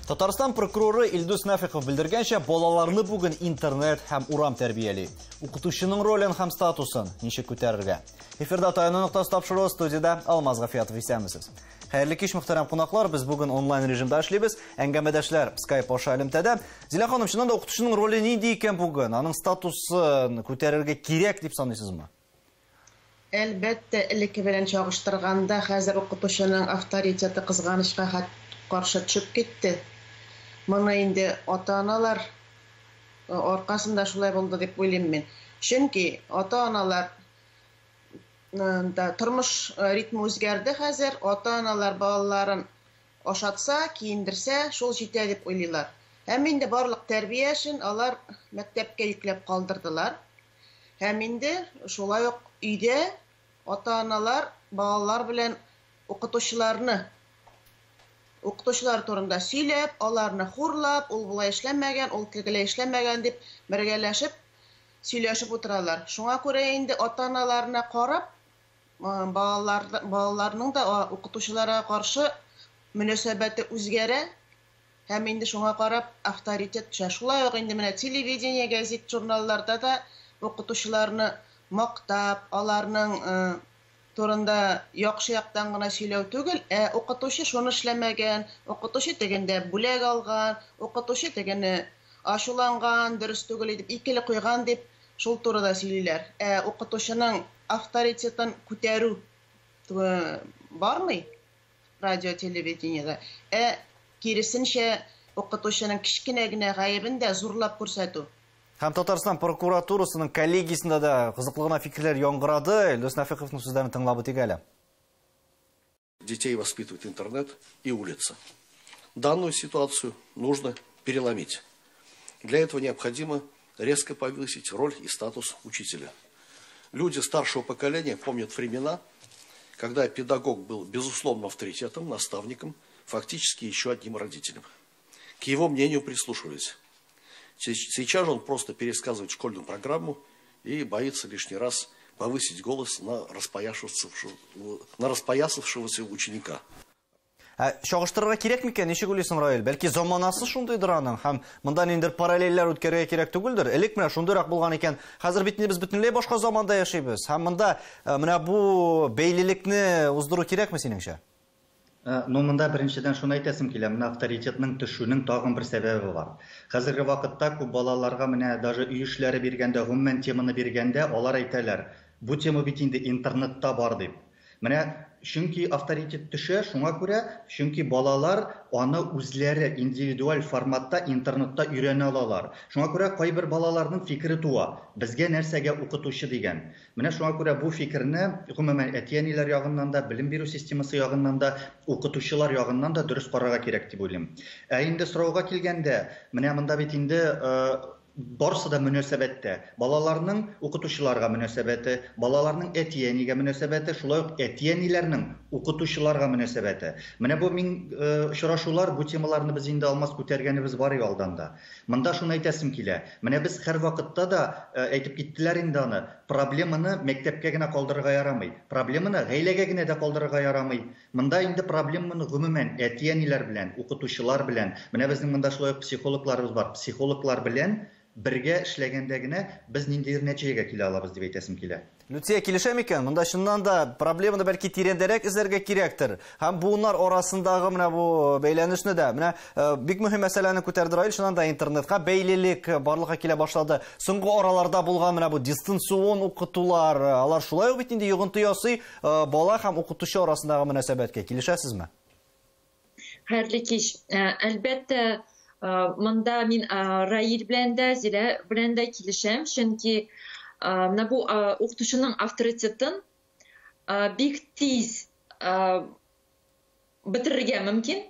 Татарстан прокуроры Илдус Нафиков белдергәнчә, балаларны бүген интернет һәм урам тәрбияли. Укытучының ролен һәм статусын ничек күтәрергә? Эфирда Таяну ноктасы тапшыруы, студиядә Алмаз Гафиятов, исәнмесез. Хәерле кич, мөхтәрәм кунаклар. Без бүген онлайн режимда эшлибез. Әңгәмәдәшләр Skype аша элемтәдә. Зилә ханым, чыннан да укытучының роле нинди икән бүген? Аның статусын күтәрергә кирәк дип саныйсызмы? Әлбәттә, элекке белән чагыштырганда хәзер укытучының авторитеты кызганычка каршы төшеп китте. Моны инде ата-аналар аркасында шулай булды дип уйлыйм мин. Чөнки ата-аналар да тормыш ритмы үзгәрде хәзер. Ата-аналар балаларын ашатса, киендерсә, шул җитә дип уйлыйлар. Һәм инде барлык тәрбия эшен алар мәктәпкә йөкләп калдырдылар. Һәм инде шулай ук өйдә ата-аналар балалар белән укытучыларны укытучылар турында сөйләп, аларны хурлап, ул болай эшләмәгән, ул тегеләй эшләмәгән дип бергәләшеп сөйләшеп утыралар. Шуңа күрә инде ата-аналарына карап, балалар балаларның да укытучыларга каршы мөнәсәбәте үзгәрә һәм инде шуңа карап авторитет төшә. Шулай ук инде менә телевидение, газет, журналларда да укытучыларны мактап, аларның турында яхшы яктан гына сөйләү түгел, ә укытучы шуны эшләмәгән, укытучы тегендә бүләк алган, укытучы тегене ачуланган, дөрес түгел итеп икеле куйган дип шул турыда сөйлиләр. Ә укытучының авторитетын күтәрү бармый радио, телевидениедә. Ә киресенчә, укытучының кечкенә генә гаебен дә зурлап күрсәтү. Һәм Татарстан прокуратурасының коллегиясендә дә кызыклы гына фикерләр яңгырады. Илдус Нафиковның сүзләрен тыңлап үтик әле. Детей воспитывает интернет и улица. Данную ситуацию нужно переломить. Для этого необходимо резко повысить роль и статус учителя. Люди старшего поколения помнят времена, когда педагог был безусловным авторитетом, наставником, фактически еще одним родителем. К его мнению прислушивались. Сейчас же он просто пересказывает школьную программу и боится лишний раз повысить голос на распоясавшегося ученика. Ә, чагыштырырга кирәк микән, ничек уйлыйсың, Раил? Бәлки заманасы шундыйдыр аның һәм монда ниндидер параллельләр үткәрергә кирәк түгелдер. Элек менә шундыйрак булган икән. Хәзер бит инде без бөтенләй башка заманда яшибез. Һәм монда менә бу бәйлелекне уздыру кирәкме синеңчә? Ну, монда беренчедән шуны әйтәсем килә, менә авторитетның төшүенең тагын бер сәбәбе бар. Хәзерге вакытта күп балаларга менә даже өй эшләре биргәндә, гомумән теманы биргәндә, алар әйтәләр, бу тема бит инде интернетта бар дип. Менә чөнки авторитет төшә, шуңа күрә, чөнки балалар аны үзләре индивидуаль форматта интернетта өйрәнә алалар. Шуңа күрә кайбер балаларның фикере туа, безгә нәрсәгә укытучы дигән. Менә шуңа күрә бу фикерне гомумән әти-әниләр ягыннан да, белем бирү системасы ягыннан да, укытучылар ягыннан да дөрес карарга кирәк дип уйлыйм. Ә инде сорауга килгәндә, менә монда бит инде барысы да мөнәсәбәттә. Балаларның укытучыларга мөнәсәбәте, балаларның әти-әнигә мөнәсәбәте, шулай ук әти-әниләрнең укытучыларга мөнәсәбәте. Менә бу мин очрашулар, бу темаларны без инде Алмаз күтәргәнебез бар алдан да. Монда шуны әйтәсем килә. Менә без һәр вакытта да әйтеп киттеләр инде аны. Проблеманы мәктәпкә генә калдырырга ярамый. Проблеманы гаиләгә генә дә калдырырга ярамый. Монда инде проблеманы гомумән әти-әниләр белән, укытучылар белән, менә безнең монда шулай ук психологларыбыз бар, психологлар белән бергә эшләгәндә генә без ниндидер нәтиҗәгә килә алабыз дип әйтәсем килә. Люция, килешә микән? Монда чыннан да проблеманы бәлки тирәндәрәк эзләргә кирәктер. Һәм буыннар арасындагы менә бу бәйләнешне дә, менә бик мөһим мәсьәләне күтәрде Раил, чыннан да интернетка бәйлелек барлыкка килә башлады. Соңгы араларда булган менә бу дистанцион укытулар, алар шулай ук бит инде йогынты ясый бала һәм укытучы арасындагы мөнәсәбәткә. Килешәсезме? Хәерле кич. Әлбәттә, монда мин Раил белән дә, Зилә белән дә килешәм, чөнки менә бу укытучының авторитетын бик тиз бетерергә мөмкин,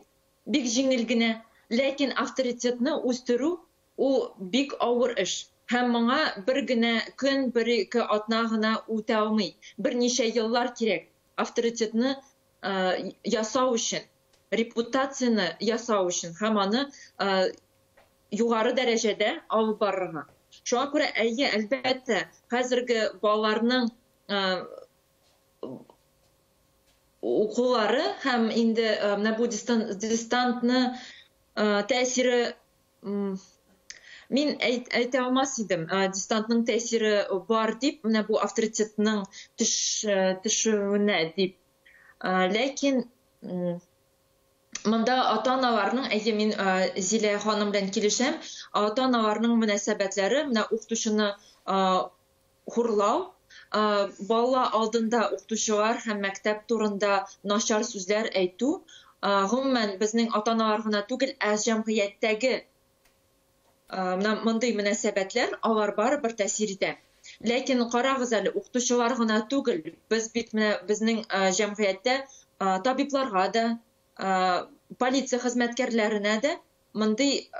бик җиңел генә, ләкин авторитетны үстерү ул бик авыр эш. Һәм моңа бер генә көн, бер ике атна гына үтә алмый. Берничә еллар кирәк авторитетны ясау өчен, репутацияне ясау өчен һәм аны югары дәрәҗәдә алып барырга. Шуңа күрә, әйе, әлбәттә, хәзерге балаларның укулары һәм инде менә бу дистантны Тәэсире мин әйтә алмас идем, дистантның тәэсире бар дип, менә бу авторитетның төшүенә дип. Ләкин монда ата-аналарның, әйе, мин Зилә ханым белән килешәм, ата-аналарның мөнәсәбәтләре, менә укытучыны хурлау, бала алдында укытучылар һәм мәктәп турында начар сүзләр әйтү, гомумән безнең ата-аналар гына түгел, ә җәмгыятьтәге менә мондый мөнәсәбәтләр, алар барыбер тәэсир итә. Ләкин карагыз әле, укытучылар гына түгел, без бит менә безнең җәмгыятьтә табибларга да, полиция хезмәткәрләренә дә мондый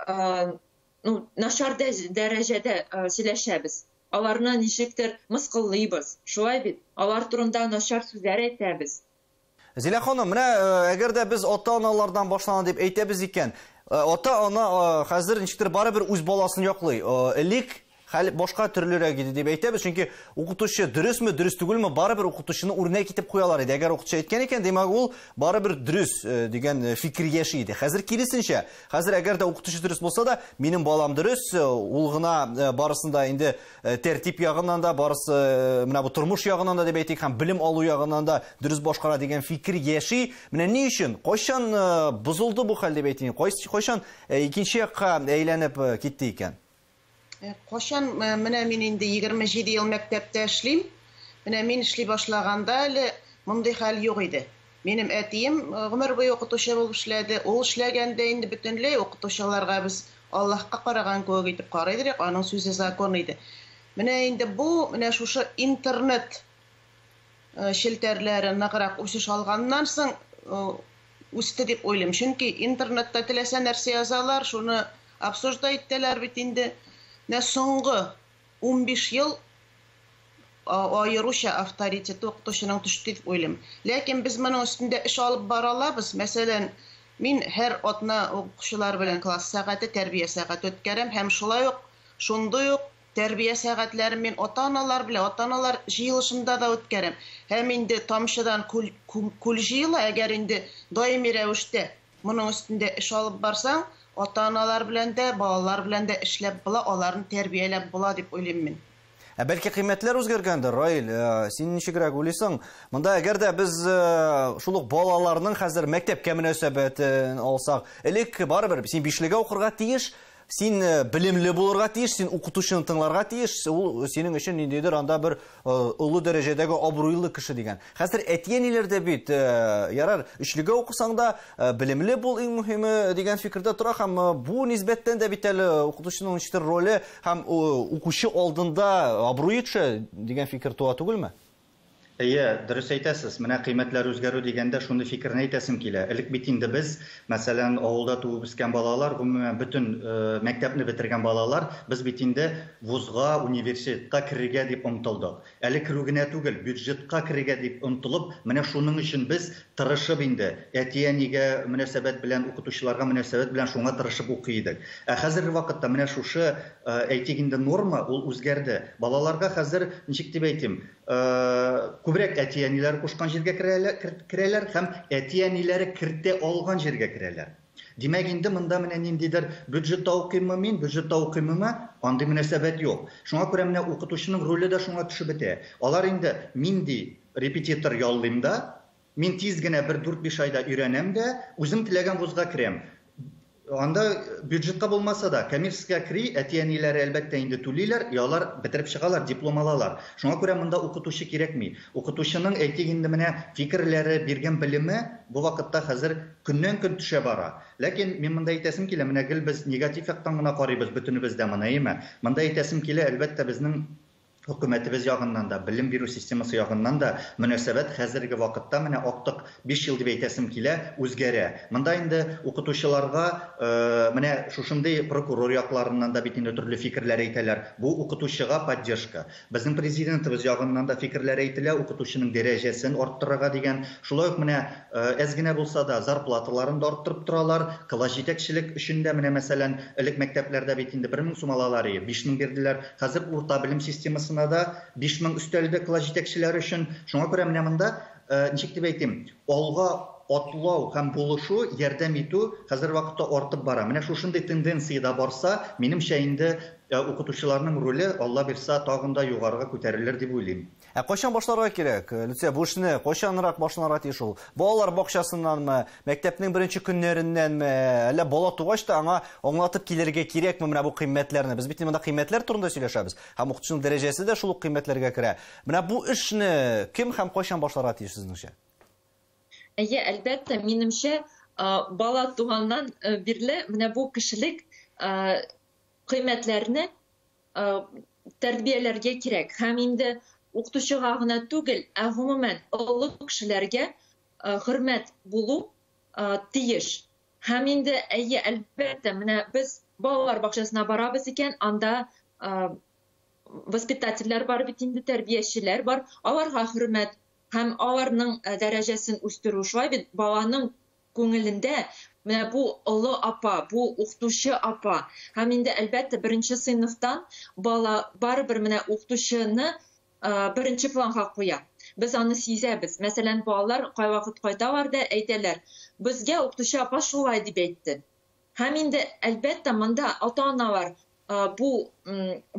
начар дәрәҗәдә сөйләшәбез. Аларны ничектер мыскыллыйбыз. Шулай бит? Алар турында начар сүзләр әйтәбез. Зилә ханым, менә әгәр дә без ата-аналардан башлана дип әйтәбез икән, ата-ана хәзер ничектер барыбер үз баласын яклый. Элек хәл башка төрлерәк иде дип әйтәбез, чөнки укытучы дөресме, дөрес түгелме, барыбер укытучыны үрнәк итеп куялар иде. Әгәр укытучы әйткән икән, димәк ул барыбер дөрес дигән фикер яши иде. Хәзер киресенчә, хәзер әгәр дә укытучы дөрес булса да, минем балам дөрес, ул гына барысында инде тәртип ягыннан да, барысы менә бу тормыш ягыннан да дип әйтик, һәм белем алу ягыннан да дөрес башкара дигән фикер яши. Менә ни өчен, кайчан бозылды бу хәл дип әйтик, кайчан икенче якка әйләнеп китте икән? Кайчан, менә мин инде 27 ел мәктәптә эшлим. Менә мин эшли башлаганда әле мондый хәл юк иде. Минем әтием гомер буе укытучы булып эшләде. Ул эшләгәндә инде бөтенләй укытучыларга без Аллаһка караган кебек итеп карый идек, аның сүзе закон иде. Менә инде бу, менә шушы интернет челтәрләре ныграк үсеш алганнан соң үсте дип уйлыйм. Чөнки интернетта теләсә нәрсә язалар, шуны обсуждать итәләр бит инде. Менә соңгы 15 ел аеруча авторитеты укытучының төште дип уйлыйм. Ләкин без моның өстендә эш алып бара алабыз. Мәсәлән, мин һәр атна укучылар белән класс сәгате, тәрбия сәгате үткәрәм һәм шулай ук шундый ук тәрбия сәгатьләрен мин ата-аналар белән ата-аналар җыелышында да үткәрәм. Һәм инде тамчыдан күл җыела, әгәр инде даими рәвештә моның өстендә эш алып барсаң, ата-аналар белән дә, балалар белән дә эшләп була, аларны тәрбияләп була дип уйлыйм мин. Ә бәлки кыйммәтләр үзгәргәндер, Раил, син ничегрәк уйлыйсың? Монда әгәр дә без шул ук балаларның хәзер мәктәпкә мөнәсәбәтен алсак, элек барыбер син бишлегә укырга тиеш, син белемле булырга тиеш, син укытучыны тыңларга тиеш, ул синең өчен ниндидер анда бер олы дәрәҗәдәге абруйлы кеше дигән. Хәзер әти-әниләр дә бит, ярар, өчлегә укысаң да, белемле бул иң мөһиме дигән фикердә тора һәм бу нисбәттән дә бит әле укытучының ничектер роле һәм укучы алдында абруе төшә дигән фикер туа түгелме? Әйе, дөрес әйтәсез. Менә кыйммәтләр үзгәрү дигәндә шундый фикерне әйтәсем килә. Элек бит инде без, мәсәлән, авылда туып үскән балалар, гомумән бөтен мәктәпне бетергән балалар, без бит инде вузга, университетка керергә дип омтылдык. Әле керү генә түгел, бюджетка керергә дип омтылып, менә шуның өчен без тырышып инде әти-әнигә мөнәсәбәт белән, укытучыларга мөнәсәбәт белән шуңа тырышып укый идек. Ә хәзерге вакытта менә шушы, әйтик инде, норма ул үзгәрде. Балаларга хәзер ничек дип әйтим, күбрәк әти-әниләре кушкан җиргә керәләр һәм әти-әниләре кертә алган җиргә керәләр. Димәк, инде монда менә ниндидер бюджетта укыйммы мин, бюджетта укыйммы, андый мөнәсәбәт юк. Шуңа күрә менә укытучының роле дә шуңа төшеп бетә. Алар инде мин ди репетитор яллыйм да, мин тиз генә бер дүрт-биш айда өйрәнәм дә, үзем теләгән вузга керәм. Анда бюджетка булмаса да, коммерческая кри, әти-әниләре әлбәттә инде түлиләр, и алар бетереп чыгалар, диплом алалар. Шуңа күрә монда укытучы кирәкми. Укытучының, әйтик инде, менә фикерләре, биргән белеме бу вакытта хәзер көннән-көн төшә бара. Ләкин мин монда әйтәсем килә, менә гел без негатив яктан гына карыйбыз бөтенебез дә моны, әйеме? Монда әйтәсем килә, әлбәттә, безнең хөкүмәтебез ягыннан да, белем бирү системасы ягыннан да мөнәсәбәт хәзерге вакытта менә актык 5 ел дип әйтәсем килә, үзгәрә. Монда инде укытучыларга менә шушындый прокурор якларыннан да бит инде төрле фикерләр әйтәләр. Бу укытучыга поддержка. Безнең президентыбыз ягыннан да фикерләр әйтелә, укытучының дәрәҗәсен арттырырга дигән. Шулай ук менә әз генә булса да зарплаталарын да арттырып торалар. Класс җитәкчелек өчен дә менә мәсәлән, элек мәктәпләрдә бит инде 1000 сум алалар иде, 5000 бирделәр. Хәзер урта белем системасына да 5000 өстәлде класс җитәкчеләре өчен. Шуңа күрә менә монда, ничек дип әйтим, алга атлау һәм булышу, ярдәм итү хәзер вакытта артып бара. Менә шушындый тенденция барса, минемчә инде укытучыларның роле, Алла бирсә, тагын да югарыга күтәрелер дип уйлыйм. Ә кайчан башларга кирәк? Люция, бу эшне кайчанрак башланырга тиеш ул? Балалар бакчасыннанмы, мәктәпнең беренче көннәреннәнме, әллә бала тугач та аңа аңлатып килергә кирәкме менә бу кыйммәтләрне? Без бит монда кыйммәтләр турында сөйләшәбез. Һәм укытучының дәрәҗәсе дә шул ук кыйммәтләргә керә. Менә бу эшне кем һәм кайчан башларга тиеш сезнеңчә? Әйе, әлбәттә, минемчә, бала туганнан бирле менә бу кешелек кыйммәтләрне тәрбияләргә кирәк. Һәм инде укытучыга гына түгел, ә гомумән олы кешеләргә хөрмәт булу тиеш. Һәм инде, әйе, әлбәттә, менә без балалар бакчасына барабыз икән, анда воспитательләр бар бит инде, тәрбиячеләр бар, аларга хөрмәт һәм аларның дәрәҗәсен үстерү. Шулай бит баланың күңелендә менә бу олы апа, бу укытучы апа. Һәм инде әлбәттә беренче сыйныфтан бала барыбер менә укытучыны беренче планга куя. Без аны сизәбез. Мәсәлән, балалар кайвакыт кайталар да әйтәләр: "Безгә укытучы апа шулай дип әйтте." Һәм инде әлбәттә монда ата-аналар бу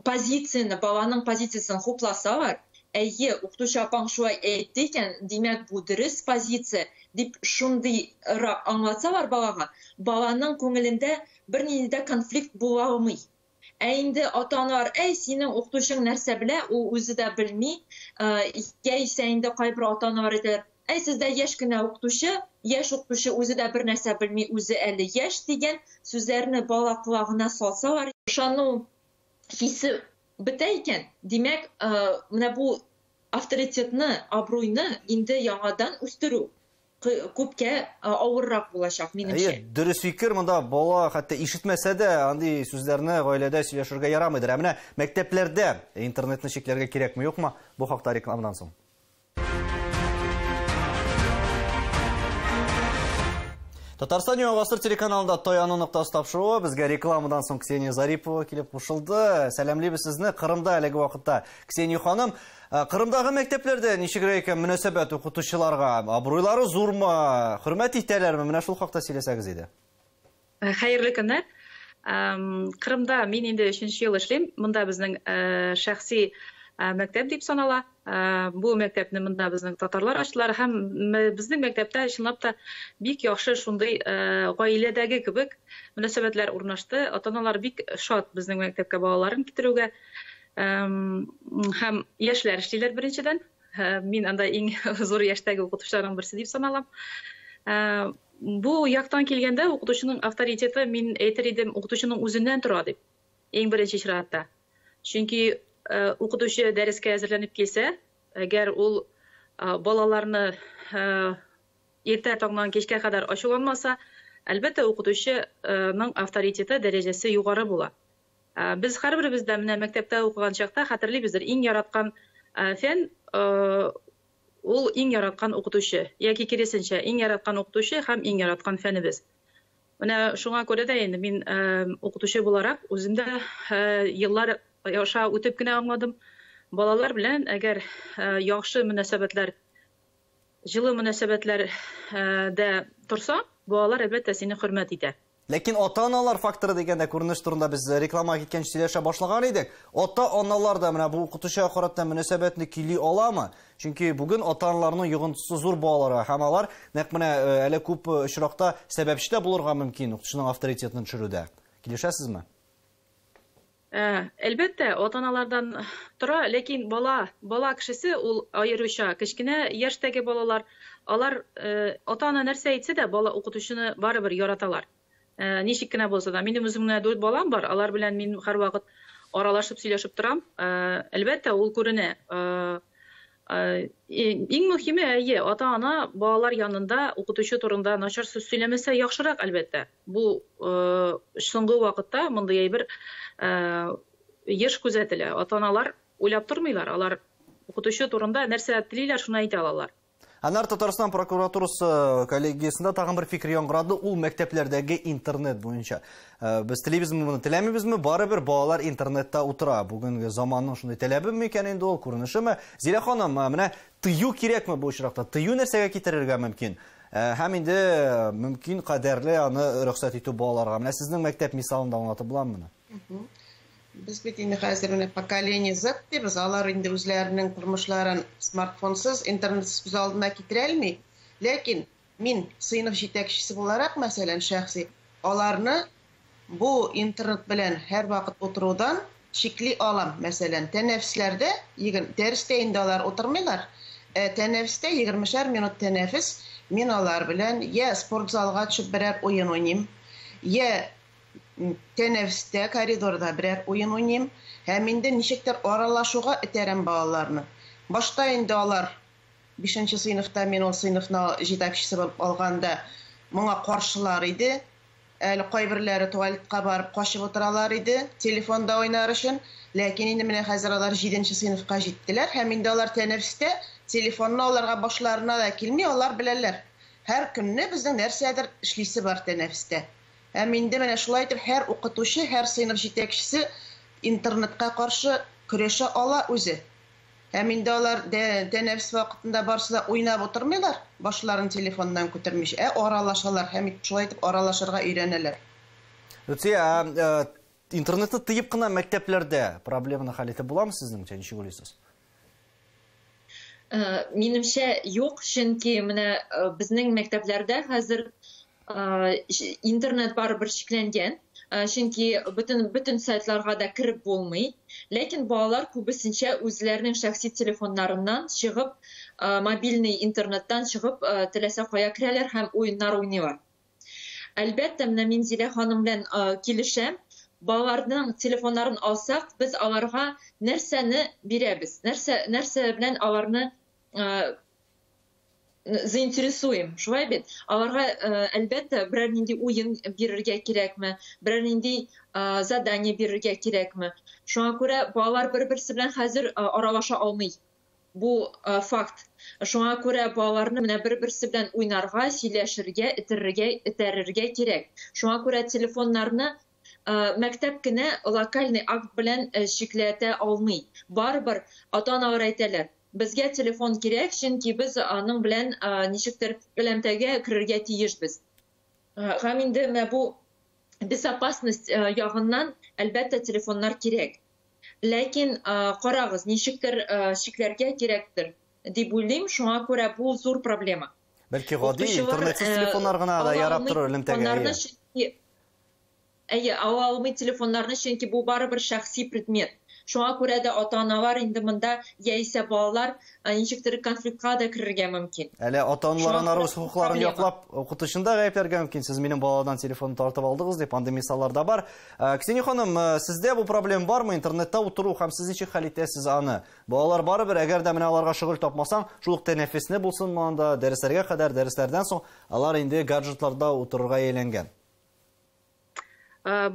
позицияне, баланың позициясен хупласалар, әйе, укытучы апаң шулай әйтте икән, димәк, бу дөрес позиция дип шундыйрак аңлатсалар балага, баланың күңелендә бернинди дә конфликт була алмый. Ә инде ата-аналар, әй, синең укытучың нәрсә белә, ул үзе дә белми, яисә инде кайбер ата-аналар әйтәләр, әй, сездә яшь кенә укытучы, яшь укытучы үзе дә бер нәрсә белми, үзе әле яшь дигән сүзләрне бала колагына салсалар, ышану хисе бетә икән, димәк, менә бу авторитетны, абруйны инде яңадан үстерү күпкә авыррак булачак, минемчә. Әйе, дөрес фикер, монда бала хәтта ишетмәсә дә, андый сүзләрне гаиләдә сөйләшергә ярамыйдыр. Ә менә мәктәпләрдә интернетны чикләргә кирәкме, юкмы? Бу хакта рекламадан соң. Татарстан Яңа Гасыр телеканалында Таяну ноктасы тапшыруы. Безгә рекламадан соң Ксения Зарипова килеп кушылды. Сәламлибез сезне. Кырымда әлеге вакытта Ксения ханым, Кырымдагы мәктәпләрдә ничегрәк икән мөнәсәбәт укытучыларга? Абруйлары зурмы? Хөрмәт итәләрме? Менә шул хакта сөйләсәгез иде. Хәерле көннәр. Кырымда мин инде 3нче ел эшлим. Монда безнең шәхси мәктәп дип санала. Бу мәктәпне монда безнең татарлар ачтылар һәм безнең мәктәптә чынлап та бик яхшы шундый гаиләдәге кебек мөнәсәбәтләр урнашты. Ата-аналар бик шат безнең мәктәпкә балаларын китерүгә. Һәм яшьләр эшлиләр беренчедән. Мин анда иң зур яшьтәге укытучыларның берсе дип саналам. Бу яктан килгәндә укытучының авторитеты, мин әйтер идем, укытучының үзеннән тора дип. Иң беренче чиратта. Чөнки укытучы дәрескә әзерләнеп килсә, әгәр ул балаларны иртә таңнан кичкә кадәр ачуланмаса, әлбәттә, укытучының авторитеты дәрәҗәсе югары була. Без һәрберебез дә менә мәктәптә укыган чакта хәтерлибездер, иң яраткан фән ул иң яраткан укытучы, яки киресенчә, иң яраткан укытучы һәм иң яраткан фәнебез. Менә шуңа күрә дә инде мин укытучы буларак үзем дә еллар аша үтеп кенә аңладым. Балалар белән әгәр яхшы мөнәсәбәтләр, җылы мөнәсәбәтләр дә торса, балалар әлбәттә сине хөрмәт итә. Ләкин ата-аналар факторы дигәндә күренеш турында без рекламага киткәнче сөйләшә башлаган идек. Ата-аналар да менә бу укытучыга карата мөнәсәбәтне көйли аламы? Чөнки бүген ата-аналарның йогынтысы зур балаларга һәм алар нәкъ менә әле күп очракта сәбәпче дә булырга мөмкин укытучының авторитетын төшерүдә. Килешәсезме? Әлбәттә, ата-аналардан тора, ләкин бала кешесе ул аеруча кечкенә яшьтәге балалар, алар ата-ана нәрсә әйтсә дә, бала укытучыны барыбер яраталар. Ничек кенә булса да, минем үземнең 4 балам бар, алар белән мин һәрвакыт аралашып сөйләшеп торам. Әлбәттә, ул күренә. Иң мөһиме, әйе, ата-ана балалар янында укытучы турында начар сүз сөйләмәсә яхшырак, әлбәттә. Бу соңгы вакытта мондый әйбер еш күзәтелә. Ата-аналар уйлап тормыйлар, алар укытучы турында нәрсә телиләр, шуны әйтә алалар. Анар Татарстан прокуратурасы коллегиясендә тагын бер фикер яңгырады, ул мәктәпләрдәге интернет буенча. Без телибезме моны, теләмибезме, барыбер балалар интернетта утыра. Бүгенге заманның шундый таләбеме икән инде ул, күренешеме? Зилә ханым, менә тыю кирәкме бу очракта? Тыю нәрсәгә китерергә мөмкин? Һәм инде мөмкин кадәрле аны рөхсәт итү балаларга. Менә сезнең мәктәп мисалында аңлатып буламы моны? Без бит инде хәзер менә поколение Z дибез, алар инде үзләренең тормышларын смартфонсыз, интернетсыз күз алдына китерә алмый. Ләкин мин сыйныф җитәкчесе буларак, мәсәлән, шәхси, аларны бу интернет белән һәрвакыт утырудан чикли алам. Мәсәлән, тәнәфесләрдә, дәрестә инде алар утырмыйлар, тәнәфестә 20 минут тәнәфес, мин алар белән я спортзалга төшеп берәр уен уйныйм, я тәнәфестә коридорда берәр уен уйныйм, һәм инде ничектер аралашуга этәрәм балаларны. Башта инде алар 5 сыйныфта мин ул сыйныфны җитәкчесе булып алганда моңа каршылар иде. Әле кайберләре туалетка барып качып утыралар иде телефонда уйнар өчен. Ләкин инде менә хәзер алар 7 сыйныфка җиттеләр һәм инде алар тәнәфестә телефонны аларга башларына да килми, алар беләләр. Һәр көнне безнең нәрсәдер эшлисе бар тәнәфестә. Һәм инде менә шулай итеп һәр укытучы, һәр сыйныф җитәкчесе интернетка каршы көрәшә ала үзе. Һәм инде алар тәнәфес вакытында барысы да уйнап утырмыйлар, башларын телефоннан күтәрмичә, аралашалар һәм шулай итеп аралашырга өйрәнәләр. Люция, интернетны тыеп кына мәктәпләрдә проблеманы хәл итеп буламы сезнеңчә, ничек уйлыйсыз? Минемчә, юк, чөнки менә безнең мәктәпләрдә хәзер интернет барыбер чикләнгән, чөнки бөтен сайтларга да кереп булмый. Ләкин балалар күбесенчә үзләренең шәхси телефоннарыннан чыгып, мобильный интернеттан чыгып, теләсә кая керәләр һәм уеннар уйныйлар. Әлбәттә, менә мин Зилә ханым белән килешәм. Балаларның телефоннарын алсак, без аларга нәрсәне бирәбез? Нәрсә белән аларны заинтересуем, шулай бит? Аларга, әлбәттә, берәр нинди уен бирергә кирәкме, берәр нинди задание бирергә кирәкме? Шуңа күрә балалар бер-берсе белән хәзер аралаша алмый. Бу факт. Шуңа күрә балаларны менә бер-берсе белән уйнарга, сөйләшергә, этәрергә кирәк. Шуңа күрә телефоннарны мәктәп кенә локальный акт белән чикләтә алмый. Барыбер ата-аналар әйтәләр, безгә телефон кирәк, чөнки без аның белән ничектер элемтәгә керергә тиешбез. Һәм инде менә бу безопасность ягыннан әлбәттә телефоннар кирәк. Ләкин карагыз, ничектер чикләргә кирәктер дип уйлыйм, шуңа күрә бу зур проблема. Бәлки гади интернетсыз телефоннар гына да ярап торыр элемтәгә. Әйе, ала алмый телефоннарны, чөнки бу барыбер шәхси предмет. Шуңа күрә дә ата-аналар инде монда яисә балалар ничектер конфликтка да керергә мөмкин. Әле ата-аналар аннары үз хокукларын яклап укытучыны да гаепләргә мөмкин. Сез минем баладан телефонны тартып алдыгыз дип, андый мисаллар да бар. Ксения ханым, сездә бу проблема бармы? Интернетта утыру һәм сез ничек хәл итәсез аны? Балалар барыбер, әгәр дә менә аларга шөгыль тапмасаң, шул ук тәнәфесне булсын монда, дәресләргә кадәр, дәресләрдән соң алар инде гаджетларда утырырга әйләнгән.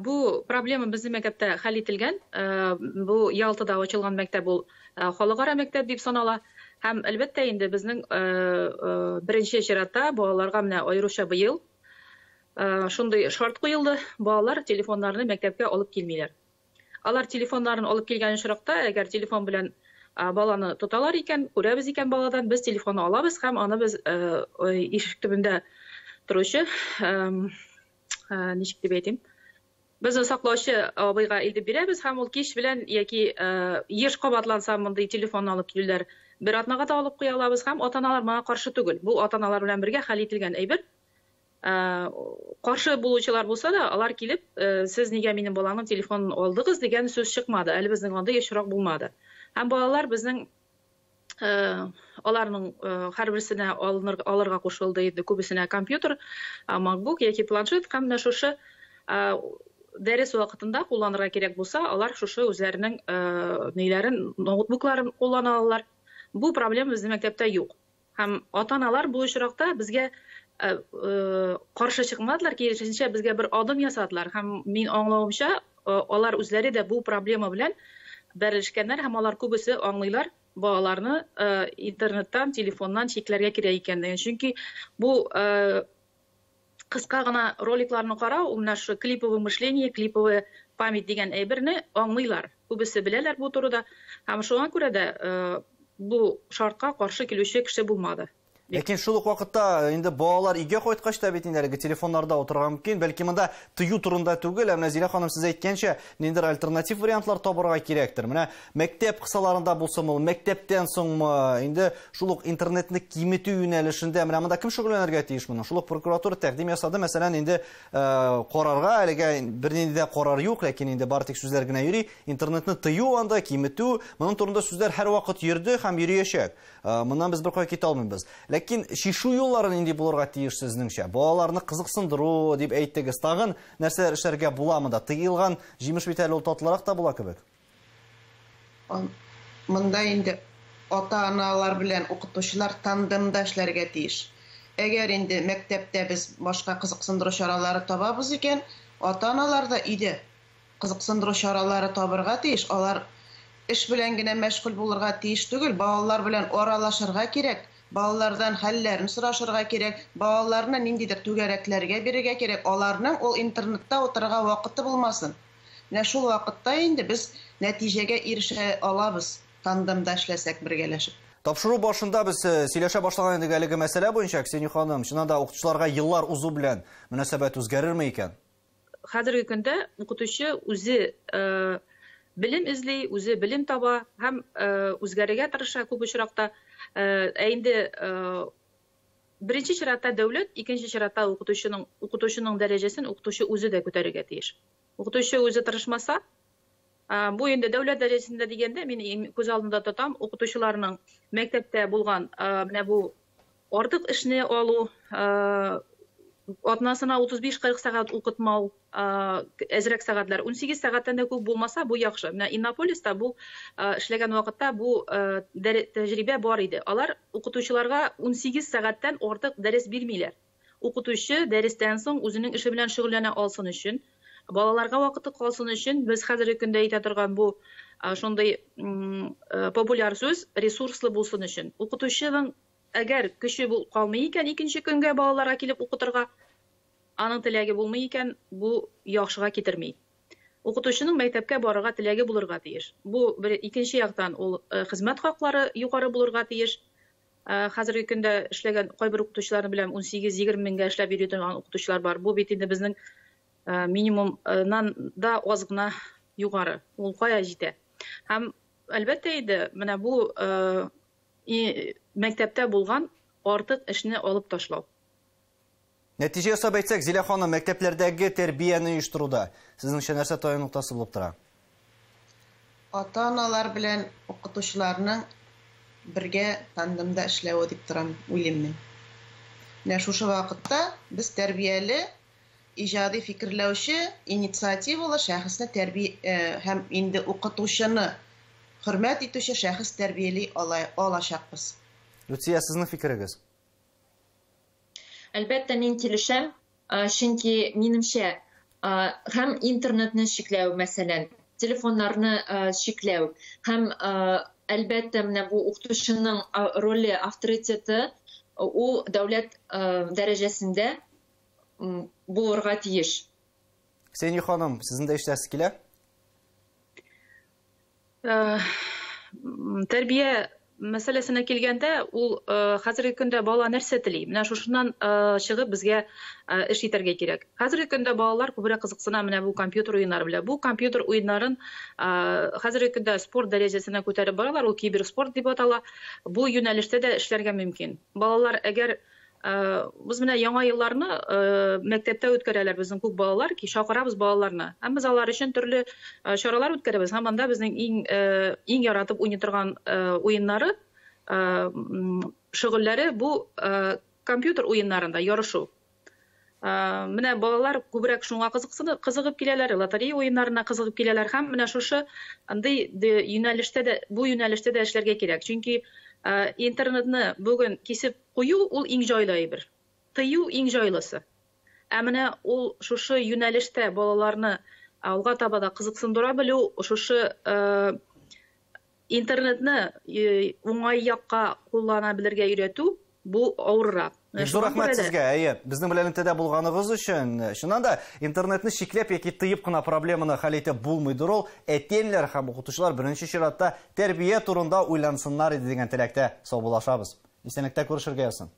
Бу проблема безнең мәктәптә хәл ителгән. Бу Ялтада ачылган мәктәп ул халыкара мәктәп дип санала. Һәм әлбәттә инде безнең беренче чиратта балаларга менә аеруча быел шундый шарт куелды. Балалар телефоннарны мәктәпкә алып килмиләр. Алар телефоннарын алып килгән очракта, әгәр телефон белән баланы тоталар икән, күрәбез икән баладан, без телефонны алабыз һәм аны без ишек төбендә торучы, ничек дип әйтим, без саклаучы абыйга илтеп бирәбез һәм ул кич белән яки еш кабатланса мондый телефонны алып килүләр бер атнага да алып куя алабыз һәм ата-аналар моңа каршы түгел. Бу ата-аналар белән бергә хәл ителгән әйбер. Каршы булучылар булса да, алар килеп, сез нигә минем баламның телефонын алдыгыз дигән сүз чыкмады. Әле безнең андый очрак булмады. Һәм балалар безнең аларның һәрберсенә алырга кушылды инде, күбесенә компьютер, MacBook яки планшет һәм менә шушы дәрес вакытында кулланырга кирәк булса, алар шушы үзләренең ниләрен, ноутбукларын куллана алалар. Бу проблема безнең мәктәптә юк. Һәм ата-аналар бу очракта безгә каршы чыкмадылар, киресенчә безгә бер адым ясадылар. Һәм мин аңлавымча, алар үзләре дә бу проблема белән бәрелешкәннәр һәм алар күбесе аңлыйлар балаларны интернеттан, телефоннан чикләргә кирәк икәнлеген. Чөнки бу кыска гына роликларны карау, ул менә шушы клиповое мышление, клиповая память дигән әйберне аңлыйлар. Күбесе беләләр бу турыда. Һәм шуңа күрә дә бу шартка каршы килүче кеше булмады. Ләкин шул ук вакытта инде балалар өйгә кайткач та бит инде әлеге телефоннарда утырырга мөмкин. Бәлки монда тыю турында түгел, ә менә Зилә ханым сез әйткәнчә, ниндидер альтернатив вариантлар табырга кирәктер. Менә мәктәп кысаларында булсынмы, ул мәктәптән соңмы, инде шул ук интернетны киметү юнәлешендә менә монда кем шөгыльләнергә тиеш моның? Шул ук прокуратура тәкъдим ясады, мәсәлән, инде карарга, әлегә бернинди дә карар юк, ләкин инде бары тик сүзләр генә йөри. Интернетны тыю анда, киметү, моның турында сүзләр һәрвакыт йөрде һәм йөриячәк. Моннан без беркая китә алмыйбыз. Ләкин шишу юллары нинди булырга тиеш сезнеңчә? Балаларны кызыксындыру дип әйттегез. Тагын нәрсәләр эшләргә була монда? Тыелган җимеш бит әле ул татлырак та була кебек. Монда инде ата-аналар белән укытучылар тандемда эшләргә тиеш. Әгәр инде мәктәптә без башка кызыксындыру чаралары табабыз икән, ата-аналар да өйдә кызыксындыру чаралары табырга тиеш. Алар эш белән генә мәшгуль булырга тиеш түгел, балалар белән аралашырга кирәк, балалардан хәлләрен сорашырга кирәк, балаларны ниндидер түгәрәкләргә бирергә кирәк, аларның ул интернетта утырырга вакыты булмасын. Менә шул вакытта инде без нәтиҗәгә ирешә алабыз, тандемда эшләсәк бергәләшеп. Тапшыру башында без сөйләшә башлаган идек әлеге мәсьәлә буенча, Ксения ханым, чыннан да укытучыларга еллар узу белән мөнәсәбәт үзгәрерме икән? Хәзерге көндә укытучы үзе белем эзли, үзе белем таба һәм үзгәрергә тырыша күп очракта. Ә инде беренче чиратта дәүләт, икенче чиратта укытучының дәрәҗәсен укытучы үзе дә күтәрергә тиеш. Укытучы үзе тырышмаса, бу инде дәүләт дәрәҗәсендә дигәндә мин күз алдында тотам укытучыларның мәктәптә булган менә бу артык эшне алу, атнасына 35-40 сәгать укытмау, әзрәк сәгатьләр, 18 сәгатьтән дә күп булмаса, бу яхшы. Менә Иннополиста бу эшләгән вакытта бу тәҗрибә бар иде. Алар укытучыларга 18 сәгатьтән артык дәрес бирмиләр. Укытучы дәрестән соң үзенең эше белән шөгыльләнә алсын өчен, балаларга вакыты калсын өчен, без хәзерге көндә әйтә торган бу шундый популяр сүз, ресурслы булсын өчен. Укытучының әгәр көче калмый икән, икенче көнгә балаларга килеп укытырга, аның теләге булмый икән, бу яхшыга китерми. Укытучының мәктәпкә барырга теләге булырга тиеш. Бу бер, икенче яктан ул хезмәт хаклары югары булырга тиеш. Хәзерге көндә эшләгән кайбер укытучыларны беләм, 18-20 меңгә эшләп йөри торган укытучылар бар. Бу бит инде безнең минимумнан да аз гына югары. Ул кая җитә? Һәм әлбәттә инде менә бу мәктәптә булган артык эшне алып ташлау. Нәтиҗә ясап әйтсәк, Зилә ханым, мәктәпләрдәге тәрбияне оештыруда сезнеңчә нәрсә таяну ноктасы булып тора? Ата-аналар белән укытучыларның бергә тандемда эшләве дип торам, уйлыйм мин. Менә шушы вакытта без тәрбияле, иҗади фикерләүче, инициативалы шәхесне тәрбия һәм инде укытучыны хөрмәт итүче шәхес тәрбияли алачакбыз. Люция, сезнең фикерегез? Әлбәттә, мин килешәм, чөнки минемчә, һәм интернетны чикләү, мәсәлән, телефоннарны чикләү, һәм әлбәттә менә бу укытучының роле, авторитеты ул дәүләт дәрәҗәсендә булырга тиеш. Ксения ханым, сезнең дә ишетәсез килә? Тәрбия мәсьәләсенә килгәндә, ул хәзерге көндә бала нәрсә тели? Менә шушыннан чыгып безгә эш итәргә кирәк. Хәзерге көндә балалар күбрәк кызыксына менә бу компьютер уеннары белән. Бу компьютер уеннарын хәзерге көндә спорт дәрәҗәсенә күтәреп баралар, ул киберспорт дип атала. Бу юнәлештә дә эшләргә мөмкин. Балалар әгәр без менә яңа елларны мәктәптә үткәрәләр безнең күп балалар, ки чакырабыз балаларны. Һәм без алар өчен төрле чаралар үткәрәбез. Һәм анда безнең иң яратып уйный торган уеннары, шөгыльләре бу компьютер уеннарында ярышу. Менә балалар күбрәк шуңа кызыгып киләләр, лотерея уеннарына кызыгып киләләр һәм менә шушы андый юнәлештә дә, бу юнәлештә дә эшләргә кирәк. Чөнки интернетны бүген кисеп кую ул иң җайлы әйбер. Тыю иң җайлысы. Ә менә ул шушы юнәлештә балаларны алга таба да кызыксындыра белү, шушы интернетны уңай якка куллана белергә өйрәтү бу авыррак. Бик зур рәхмәт сезгә, әйе, безнең белән элемтәдә булганыгыз өчен. Чыннан да интернетны чикләп яки тыеп кына проблеманы хәл итеп булмыйдыр ул. Әти-әниләр һәм укытучылар беренче чиратта тәрбия турында уйлансыннар иде дигән теләктә саубуллашабыз. Исәнлектә күрешергә язсын.